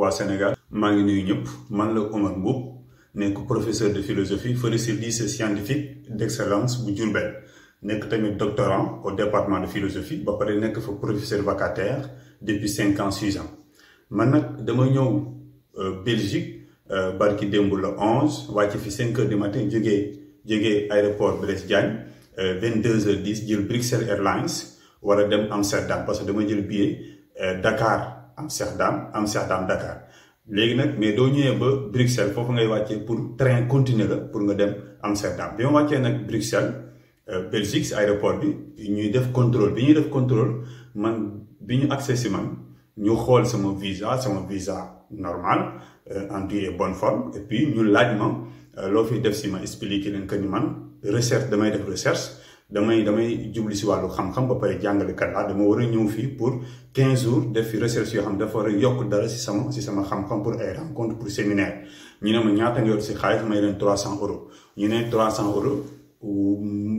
waa Sénégal maa ngi nuyu ñëpp man la Omar Mboup nekk professeur de philosophie fële ci lycée scientifique d'excellence bu Diourbel nekk tamit doctorant au département de philosophie ba pare nekk fa professeur vacataire depuis 5 ans 6 ans man nag dama ñëw Belgique barki démb la 11 wàcc fi 5 heures du matin jógee aéroport Blaise Diagne 22h10 jël Bruxelles Airlines war a dem Amsterdam parce que dama jël billet Dakar Amsterdam Dakar léegi nag mais doo ñëwee ba Bruxelles foofu ngay wàccee pour train continuer la pour nga dem Amsterdam bi ma wàccee nag Bruxelles Belgique si aéroport bi ñuy def contrôle bi ñuy def contrôle man bi ñu accès si man ñu xool sama visa normal en due et bonne forme et puis ñu laaj ma loo fi def si ma expliqué leen que ni man recherche damay def recherche damay jubli si wàllu xam-xam ba pare jàngalekat laa dama war a ñëw fii pour 15 jours def fi recherche yoo xam dafa war a yokk dara si sama xam-xam pour ay rencontre pour séminaire ñu ne ma ñaata nga yor si xaalis may leen 300 euros ñu ne 300 euros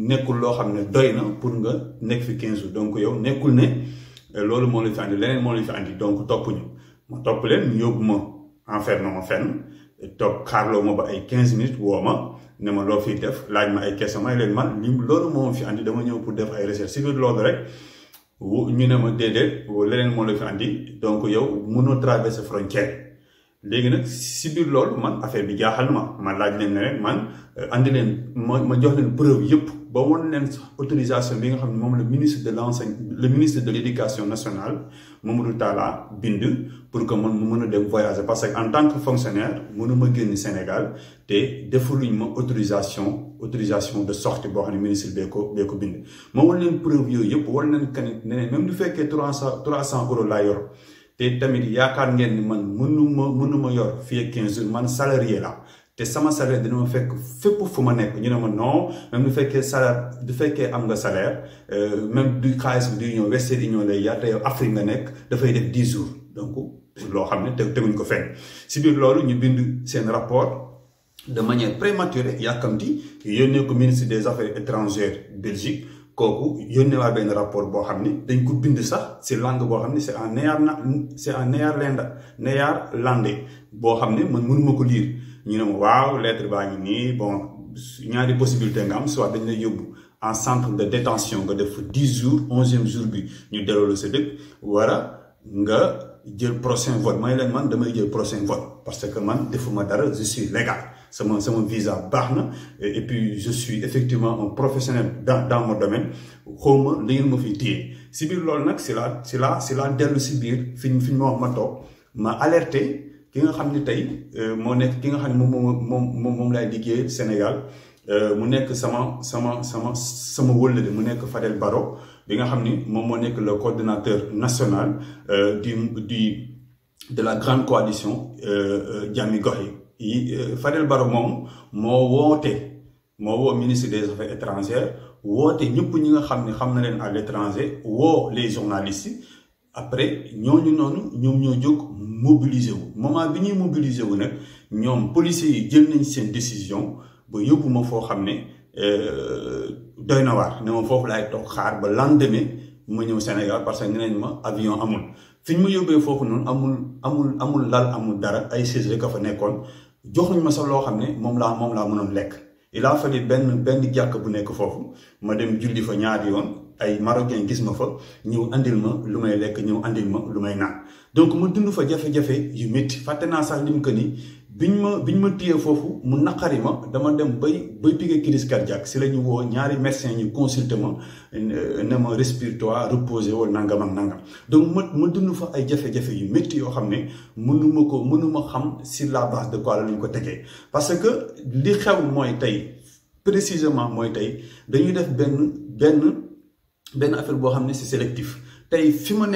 nekkul loo xam ne doy na pour nga nekk fi 15 jours donc yow nekkul ne loolu moo la fi andi leneen moo la fi andi donc topp ñu ma topp leen ñu yóbbu ma enfermé ma fenn toog xaarloo ma ba ay 15 minutes woo ma ne ma loo fiy def laaj ma ay question may leen man loolu moo fi andi dama ñëw pour def ay recherche si biir loolu rek ñu ne ma déedéet leneen moo la fi andi donc yow mënoo traverser frontière léegi nag si biir loolu man affaire bi jaaxal ma laaj leen ne leen man andi leen ma jox leen preuve yëpp ba won leen autorisation bi nga xam ne moom le ministre de l'éducation nationale Mamadou Talla bind pour que man mu mën a dem voyager parce que en tant que fonctionnaire mënuma génn Sénégal te defaluñ ma autorisation de sortie boo xam ne ministre bee ko bind ma won leen preuve yooyu yëpp won leen que ne même du fekkee 300 euros laa yor te tamit yaakaar ngeen ni man mënuma yor fii ak 15 jours man salarié la te sama salaire dina ma fekk fépp fu ma nekk ñu ne ma non même du fekkee am nga salaire même du xaalis bi du ñëw Western Union lay yaa te yow Afrique nga nekk dafay def 10 jours donc loo xam ne teguñ ko fenn si biir loolu ñu bind seen rapport de manière prématurée yàkkamti yónnee ko ministre des affaires étrangères Belgique kooku yónnee waa benn rapport boo xam ni dañ ko bind sax si langue boo xam ni c'est en néerlandais boo xam ne man mënuma ko lire ñu ne ma waaw lettre baa ngi nii bon ñaari possibilité nga am soit dañ lay yóbbu en centre de détention nga def 10 jours 11e jour bi ñu delloo la sa dëkk wala nga jël prochain vol may leen man damay jël prochain vol parce que man defuma dara je suis légal sama visa baax na et puis je suis effectivement un professionnel dans mon domaine xawma li ngeen ma fiy téye si biir loolu nag si la dellu si biir fi ñu ma wax ma toog ma alerté ki nga xam ne tey moo nekk ki nga xam ne moom laay liggéey Sénégal mu nekk sama wëllëre mu nekk Fadel Barro bi nga xam ni moom moo nekk le coordonnateur national de la grande coalition Jàmmi Gox yi Fadel Barro moom moo woo ministre des affaires étrangères woote ñëpp ñi nga xam ne xam na leen à l'étranger woo les journalistes yi après ñooñu noonu ñoom ñoo jóg mobiliser wu moment bi ñuy mobiliser wu nag ñoom policiers yi jël nañ seen décision ba yóbbu ma foo xam ne doy na waar ne ma foofu laay toog xaar ba lendemain ma ñëw Sénégal parce que nee nañ ma avion amul fi ñu ma yóbbee foofu noonu amul lal amul dara ay chaise rek a fa nekkoon joxuñ ma sax loo xam ne moom laa mënoon lekk il a fallu benn jàkk bu nekk foofu ma dem julli fa ñaari yoon ay marocain gis ma fa ñëw andil ma lu may lekk ñëw andil ma lu may naan donc ma dund fa jafe-jafe yu métti fàtte naa sax lim que ni biñ ma téye foofu mu naqari ma dama dem bay piqué crise cardiaque si la ñu woo ñaari médecin ñu consulté ma ne ma respire-toi reposer wala nangam ak nangam donc ma dund fa ay jafe-jafe yu métti yoo xam ne mënuma xam sur la base de quoi la ñu ko tegee parce que li xew mooy tey précisément mooy tey dañuy def benn affaire boo xam ne c'est sélectif tey fi ma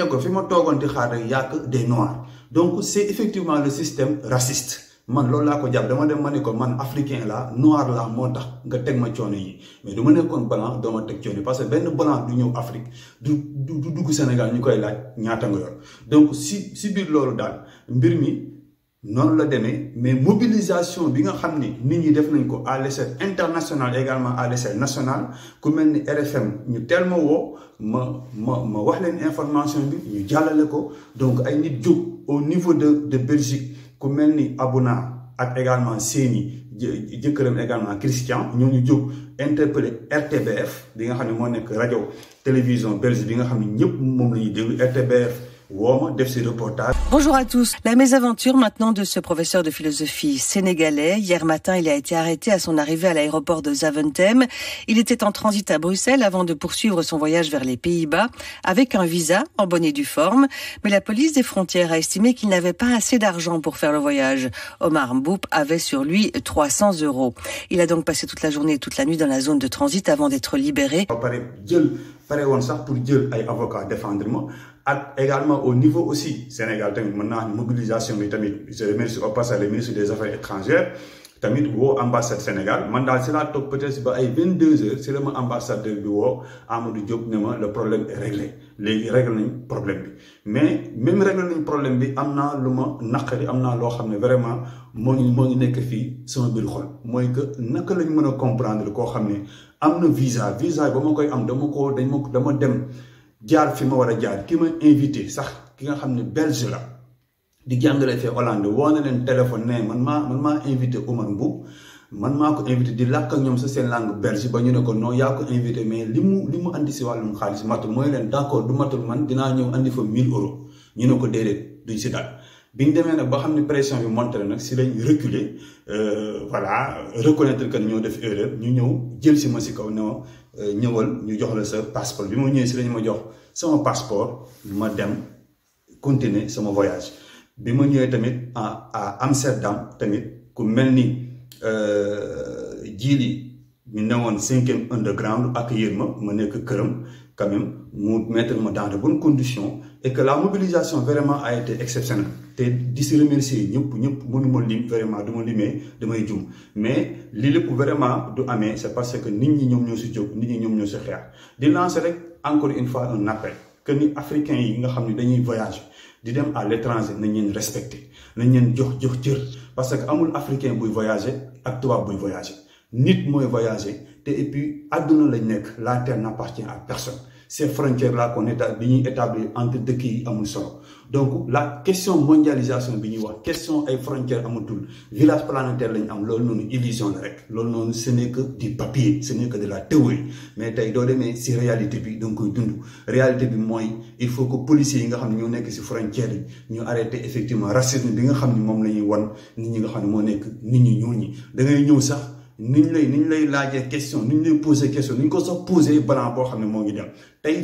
toogoon di xaar rek yàq des noirs donc c'est effectivement le système raciste man loolu laa ko jàpp dama dem ma ne ko man africain la noir la moo tax nga teg ma coono yi mais du ma nekkoon blanc doo ma teg coono parce que benn blanc du ñëw Afrique du dugg Sénégal ñu koy laaj ñaata nga yor donc si biir loolu daal mbir mi noonu la demee mais mobilisation bi nga xam ni nit ñi def nañ ko à l'échelle internationale également à l'échelle nationale ku mel ni RFM ñu teel ma woo ma wax leen information bi ñu jàllale ko donc ay nit jóg au niveau de Belgique ku mel ni Abouna ak également Séni jëkkëram également Christian ñooñu jóg interpellé RTBF bi nga xam ne moo nekk rajo télévision belge bi nga xam ne ñëpp moom la ñuy déglu RTBF. Bonjour à tous. La mésaventure maintenant de ce professeur de philosophie sénégalais. Hier matin, il a été arrêté à son arrivée à l'aéroport de Zaventem. Il était en transit à Bruxelles avant de poursuivre son voyage vers les Pays-Bas avec un visa en bonne et due forme. Mais la police des frontières a estimé qu'il n'avait pas assez d'argent pour faire le voyage. Omar Mboup avait sur lui 300 €. Il a donc passé toute la journée et toute la nuit dans la zone de transit avant d'être libéré. Également au niveau aussi Sénégal tamit maintenant mobilisation bi tamit je remercie au passage le ministre des Affaires étrangères tamit woo ambassade Sénégal man daal si laa toog peut-être ba ay 22h c'est le ma ambassadeur bi woo Amadou Diop ne ma le problème est réglé léegi réglé nañ problème bi mais même réglé nañ problème bi am naa lu ma naqari am naa loo xam ne vraiment moo ngi nekk fii sama biir xol mooy que naka lañ mën a comprendre koo xam ne am na visa ba ma koy am dama dem jaar fi ma war a jaar ki ma invité sax ki nga xam ne belge la di jàngale fee Hollande woo na leen téléphone ne man maa invité Omar Mboup man maa ko invité di làkk ak ñoom sa seen langue belge ba ñu ne ko non yaa ko invité mais li mu andi si wàllum xaalis matul mooy leen d'accord du matul man dinaa ñëw andi fa 1000 €. ñu ne ko déedéet duñ si daal bi ñu demee nag ba xam ne pression bi monté na nag si lañ reculer voilà reconnaître que ñoo def erreur ñu ñëw jël si ma si kaw ne ma ñëwal ñu jox la sa passeport bi ma ñëwee si lañ ma jox sama passeport ma dem continuer sama voyage bi ma ñëwee tamit à Amsterdam tamit ku mel ni jiili ñu newoon 5e underground accueillir ma nekk këram quand même mu mettre ma dans de bonnes conditions et que la mobilisation vraiment a été exceptionnelle te di si remercier ñëpp mënuma lim vraiment du ma limee damay jum mais lii lépp vraiment du amee c'est parce que nit ñi ñoom ñoo si jóg nit ñi ñoom ñoo si xeex di lancer rek encore une fois un appel que ni africains yi nga xam ne dañuy voyager di dem à l'étranger nañ leen respecter nañ leen jox cër parce que amul africain buy voyager ak tubaab buy voyager nit mooy voyager te et puis àdduna lañ nekk la terre n'appartient à personne. Ces frontières-là qu'on établir entre deux pays amul solo donc la question mondialisation bi ñuy wax question ay frontières amatul village planétaire lañ am loolu noonu illusion la rek loolu noonu ce n'est que du papier ce n'est que de la théorie mais tey doo demee si réalité bi da nga koy dund réalité bi mooy il faut que policiers yi nga xam ne ñoo nekk si frontières yi ñu arrêté effectivement racisme bi nga xam ne moom la ñuy wan nit ñi nga xam ne moo nekk nit ñi ñuul ñi da ngay ñëw sax niñ lay laajee question niñ lay poser question niñ ko sax poser blanc boo xam ne moo ngi dem tey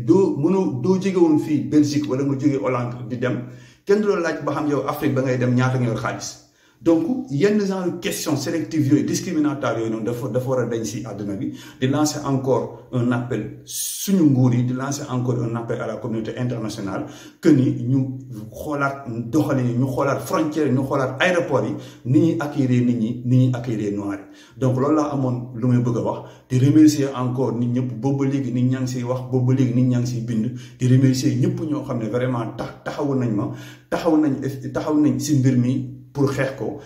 doo jóge woon fii Belgique wala nga jóge Hollande di dem kenn du la laaj ba xam yow Afrique ba ngay dem ñaata nga yor xaalis donc yenn genre question sélective yooyu discriminatoire yooyu noonu dafa war a dañ si àdduna bi di lancer encore un appel suñu nguur yi di lancer encore un appel à la communauté internationale que ni ñu xoolaat doxalin yi ñu xoolaat frontières yi ñu xoolaat aéroport yi ni ñuy accueillir ni ñuy accueillir noirs yi donc loolu laa amoon lu may bëgg a wax di remercier encore nit ñëpp boobu ba léegi nit ñaa ngi siy wax boobu ba léegi nit ñaa ngi siy bind di remercier ñëpp ñoo xam ne vraiment taxawu nañ si mbir mi pour xeex ko